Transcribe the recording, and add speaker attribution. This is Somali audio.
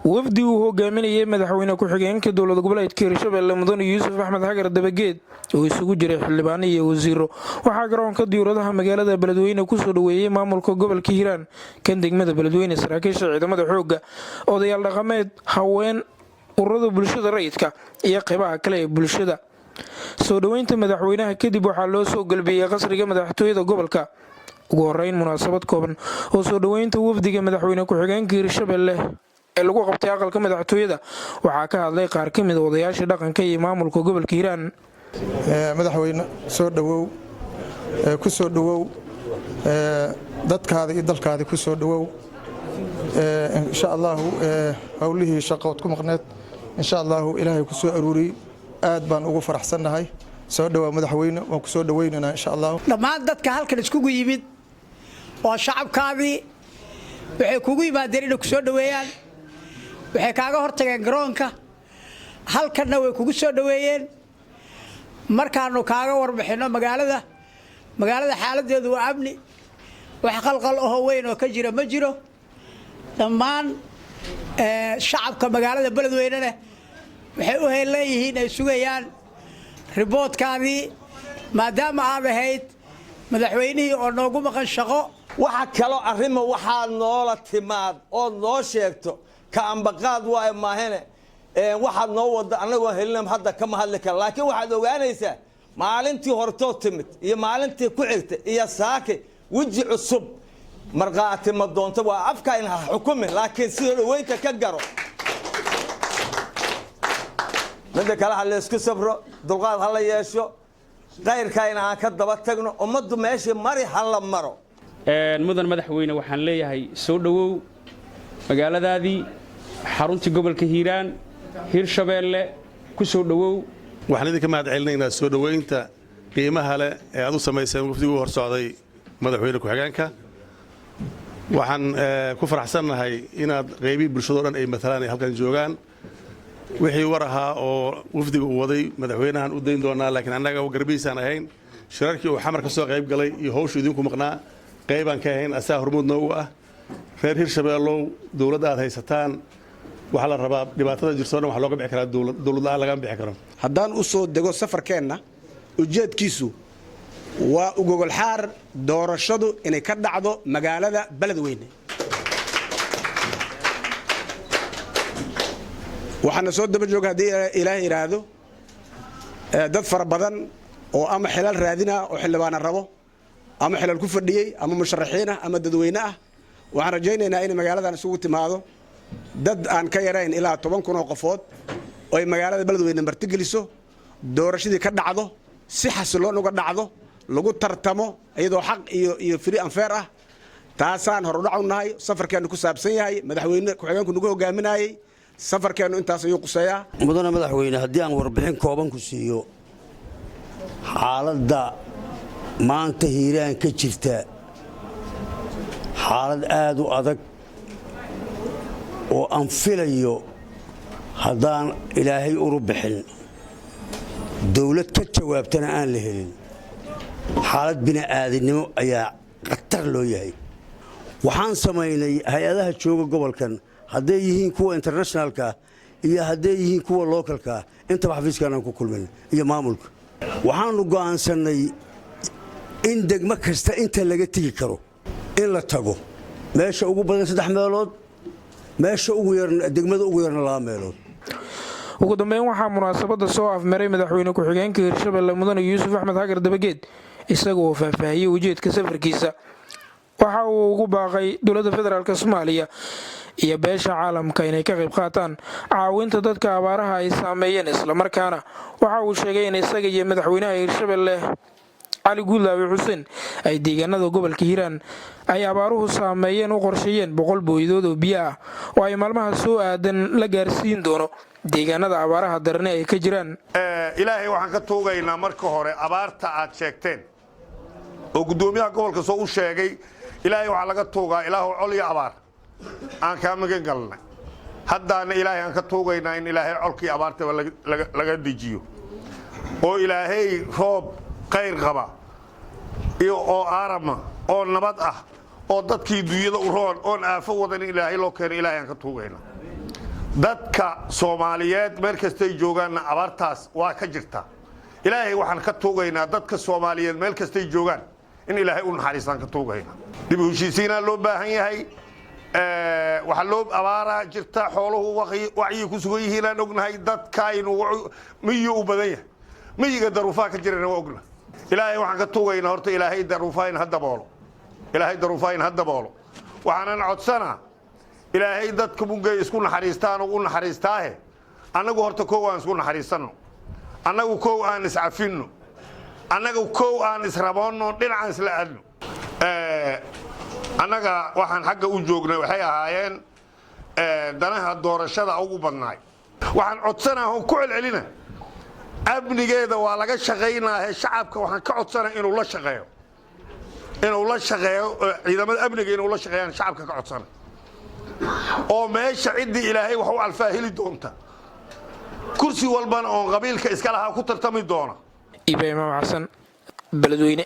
Speaker 1: Wafdi uu hogaaminayay madaxweyne ku-xigeenka dowlad goboleedka Hirshabelle, mudane Yuusuf Axmed Xagar Dabageed, oo isugu jiray xildhibaano iyo wasiiro, waxaa garoonka diyuuradaha magaalada Beledweyne kusoo dhaweeyey maamulka gobolka Hiiraan, kan degmada Beledweyne, saraakiisha ciidamada xoogga, odayaal dhaqameed, haween, ururada bulshada rayidka iyo qeybaha kale ee bulshada. Soo dhoweynta madaxweynaha kadib, waxaa loo soo galbiyey qasriga madaxtooyada gobolka. Ugu horeyn, munaasabad kooban oo soo dhoweynta wafdiga madaxweyne ku-xigeenka Hirshabelle ee lagu qabtay aqalka madaxtooyada waxaa ka hadlay qaar ka mid odayaasha dhaqanka iyo maamulka gobolka Hiiraan.
Speaker 2: Madaxweyne, soo dhowow, ku soo dhowow dadkaada iyo dalkaada, ku soo dhowow. Insha Allahu howlihii shaqood ku maqneed, insha Allahu Ilaahay ku soo aruuriyey. Aad baan ugu faraxsannahay. Soo dhowaa, madaxweyne, waan ku soo dhowaynaynaa, insha Allah.
Speaker 3: Dhammaan dadka halkan iskugu yimid oo shacabkaadii waxay kugu yimaadeen inay ku soo dhoweeyaan. Waxay kaaga hortageen garoonka, halkanna way kugu soo dhoweeyeen. Markaanu kaaga warbixinno magaalada, xaaladeedu waa amni. Wax qalqal ahoo weyn oo ka jira ma jiro. Dhammaan shacabka magaalada Beledweynena waxay u heellan yihiin ay sugayaan reportkaadii, maadaama aad ahayd madaxweynihii oo noogu maqan shaqo.
Speaker 4: Waxa kaloo arrima waxaad noola timaad ood noo sheegto ka ambaqaad waayo maahene. Waxaad noo wada annagoo helina hadda kama hadli kara, laakiin waxaad ogaanaysaa maalintii hortoo timid iyo maalintii ku xigta iyo saake weji cusub. Markhaati ma doonto, waa afka in ha xukumin, laakiin sidoo dhaweynta ka garo. Midda kale, ha laysku sabro, dulqaad ha la yeesho, kayrkayna aan ka daba tagno. Ummaddu meeshii mari ha la maro.
Speaker 5: Mudan madaxweyne, waxaan leeyahay soo dhowow magaaladaadii, xaruntii gobolka Hiiraan, Hirshabeelle, ku soo dhowow.
Speaker 6: Waxaan idinka mahad celinaynaa soo dhoweynta qiimaha leh ee aad u samayseen wafdigii u hor socday madaxweyne ku-xigeenka. Waxaan ku faraxsannahay inaad qaybihii bulshado dhan ay matalaan ay halkan joogaan. Wixii war ahaa oo wafdiga uu waday madaxweynahan u dayn doonaa, laakiin annaga garbihiisaan ahayn. Shirarkii uu Xamar ka soo qayb galay iyo hawshu idinku maqnaa qaybaan ka ahayn, asaa hormuud noogu ah. Reer Hirshabeellow, dowladda aad haysataan waxaa la rabaa dhibaatada jirto dhan wax looga bixi karaa, dowlad la'aan lagama bixi karo.
Speaker 7: Haddaan u soo dego safarkeenna, ujeedkiisu waa ugogolxaar doorashadu inay ka dhacdo magaalada Beledweyne. Waxaana soo daba jooga, haddii Ilaah yidhaahdo, dad fara badan oo ama xilal raadina oo xildhibaana rabo, ama xilal ku fadhiyey, ama musharaxiin ah, ama dadweyne ah. Waxaan rajaynaynaa inay magaaladan isugu timaado dad aan ka yarayn ilaa 10,000 oo qofood, oo ay magaalada Beledweyne martigeliso, doorashadii ka dhacdo, si xasiloon uga dhacdo, lagu tartamo iyadoo xaq iyo free and fair ah. Taasaan horudhac u nahay. Safarkeennu ku saabsan yahay, madaxweyne ku-xigeenku nagu hogaaminayey. Safarkeennu intaas ayuu quseeyaa.
Speaker 8: Mudane madaxweyne, haddii aan warbixin kooban ku siiyo xaaladda maanta Hiiraan ka jirta, xaalad aad u adag oo aan filayo haddaan Ilaahay uru bixin, dawlad ka jawaabtana aan la helin, xaalad bini'aadinimo ayaa khatar loo yahay. Waxaan samaynay hay-adaha jooga gobolkan, hadday yihiin kuwa internationalka iyo hadday yihiin kuwa localka, intaba xafiiskaan aan ku kulmin iyo maamulka. Waxaannu go'aansannay in degmo kasta inta laga tegi karo in la tago, meesha ugu badan saddex meelood, meesha ugu yar, degmada ugu yarna laba meelood.
Speaker 1: Ugu dambeyn, waxaa munaasabadda soo afmaray madaxweyne ku-xigeenka Hirshabelle, mudane Yuusuf Axmed Xagar Dabageed, isaga oo faahfaahiyey ujeedka safarkiisa. Waxa uu ugu baaqay dowladda federaalka Soomaaliya iyo beesha caalamka inay ka qayb qaataan caawinta dadka abaaraha ay saameeyeen. Islamarkaana waxa uu sheegay in isaga iyo madaxweynaha Hirshabelle, Cali Guudlaawe Xuseen, ay deegaanada gobolka Hiiraan ay abaaruhu saameeyeen u qorsheeyeen 100 booydood oo biyo ah oo ay maalmaha soo aadan la gaarsiin doono deegaanada abaaraha darane ay ka jiraan.
Speaker 9: Ilaahay waxaan ka tuugaynaa marka hore abaarta aad sheegteen oo guddoomiyaha gobolka soo u sheegay. Ilaahay waxaa laga tuugaa, Ilaahu col iyo abaar aan kaa magan galnay. Haddaana Ilaahay aan ka tuugaynaa in Ilaahay colkii abaartaba laga dejiyo, oo Ilaahay roob qayr qaba iyo oo aarama oo nabad ah oo dadkii dunyada u roon oon aafo wadan in Ilaahay loo keeno. Ilaahay aan ka tuugaynaa. Dadka Soomaaliyeed meel kastay joogaanna abaartaas waa ka jirta. Ilaahay waxaan ka tuugaynaa dadka Soomaaliyeed meel kastay joogaan in Ilaahay u naxariistaan ka tuugaynaa. Dib u heshiisiinaa loo baahan yahay. Waxaa loo abaaraa jirta, xooluhu wacyi ku sugan yihiinaan ognahay. Dadkaynu miyu u badan yahay, miyiga daruufaha ka jirana waa ognahay. Ilaahay waxaan ka tuugaynaa horta Ilaahay daruufaha ha daboolo, Ilaahay daruufaha ha daboolo. Waxaanan codsanaa Ilaahay dadka mugay isku naxariistaan u naxariistaahe, annagu horta kow aan isku naxariisanno, annagu kow aan iscafinno, annagu kow aan israboonno, dhinacaan isla aadno. Annaga waxaan xagga u joognay waxay ahaayeen danaha doorashada ugu badnaay. Waxaan codsanaa oon ku celcelina, amnigeeda waa laga shaqaynaahe, shacabka waxaan ka codsanaa inuu la shaqeeyo, inuu la shaqeeyo ciidamada amniga, inuu la shaqeeyaan shacabka ka codsana, oo meesha ciddii Ilaahay wax u alfaahili doonta kursi walbana oon qabiilka iska lahaa ku tartami doona.
Speaker 1: Ibraahim Xasan, Beledweyne.